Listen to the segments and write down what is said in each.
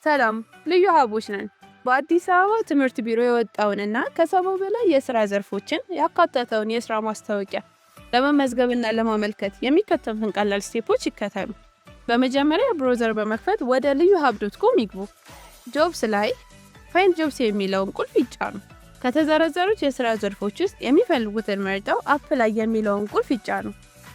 ሰላም፣ ልዩ ሀቦች ነን። በአዲስ አበባ ትምህርት ቢሮ የወጣውንና ከ70 በላይ የስራ ዘርፎችን ያካተተውን የስራ ማስታወቂያ ለመመዝገብና ለማመልከት የሚከተሉትን ቀላል step ኦች ይከተሉ። በመጀመሪያ browser በመክፈት ወደ ልዩ hub.com ይግቡ። Jobs ላይ Find jobs የሚለውን ቁልፍ ይጫኑ። ከተዘረዘሩት የስራ ዘርፎች ውስጥ የሚፈልጉትን መርጠው Apply የሚለውን ቁልፍ ይጫኑ።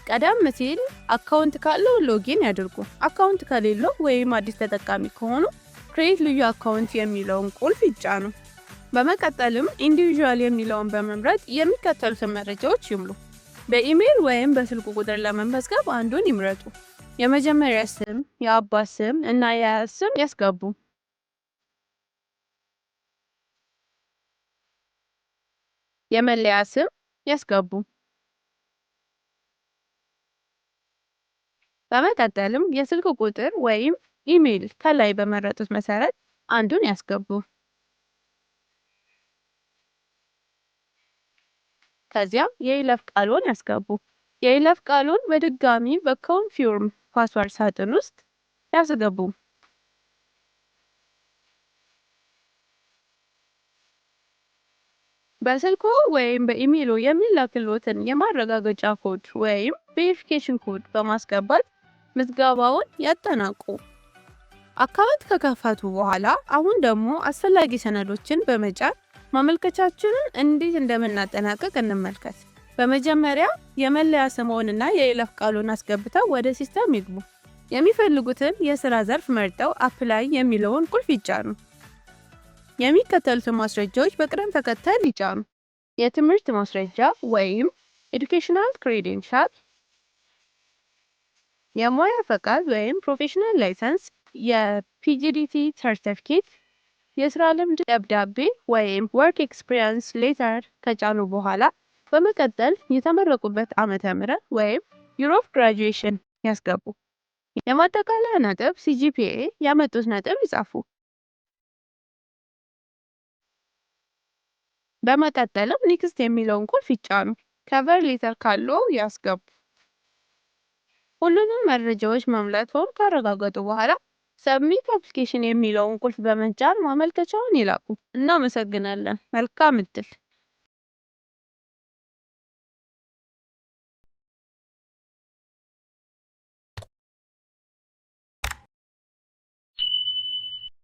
ቀደም ሲል account ካለው login ያድርጉ። Account ከሌለው ወይም አዲስ ተጠቃሚ ከሆኑ Create ልዩ account የሚለውን ቁልፍ ይጫኑ። በመቀጠልም Individual የሚለውን በመምረጥ የሚከተሉትን መረጃዎች ይሙሉ። በኢሜይል ወይም በስልክ ቁጥር ለመመዝገብ አንዱን ይምረጡ። የመጀመሪያ ስም፣ የአባት ስም እና የአያት ስም ያስገቡ። የመለያ ስም ያስገቡ። በመቀጠልም የስልክ ቁጥር ወይም ኢሜይል ከላይ በመረጡት መሰረት አንዱን ያስገቡ። ከዚያም የይለፍ ቃልዎን ያስገቡ። የይለፍ ቃልዎን በድጋሚ በ Confirm password ሳጥን ውስጥ ያስገቡ። በስልክዎ ወይም በኢሜይልዎ የሚላክልዎትን የማረጋገጫ ኮድ ወይም verification code በማስገባት ምዝገባውን ያጠናቁ። Account ከከፈቱ በኋላ አሁን ደግሞ አስፈላጊ ሰነዶችን በመጫን ማመልከቻችንን እንዴት እንደምናጠናቅቅ እንመልከት። በመጀመሪያ የመለያ ስምዎንና የይለፍ ቃልዎን አስገብተው ወደ system ይግቡ። የሚፈልጉትን የስራ ዘርፍ መርጠው Apply የሚለውን ቁልፍ ይጫኑ። የሚከተሉትን ማስረጃዎች በቅደም ተከተል ይጫኑ። የትምህርት ማስረጃ ወይም educational credential፣ የሙያ ፈቃድ ወይም professional license፣ የ PGDT ሰርተፍኬት፣ የስራ ልምድ ደብዳቤ ወይም work experience letter ከጫኑ በኋላ በመቀጠል የተመረቁበት ዓመተ ምህረት ወይም year of graduation ያስገቡ። የማጠቃለያ ነጥብ CGPA ያመጡት ነጥብ ይጻፉ። በመቀጠልም Next የሚለውን ቁልፍ ይጫኑ። Cover letter ካለው ያስገቡ። ሁሉንም መረጃዎች መሙላትዎን ካረጋገጡ በኋላ Submit application የሚለውን ቁልፍ በመጫን ማመልከቻውን ይላኩ። እናመሰግናለን። መልካም እድል!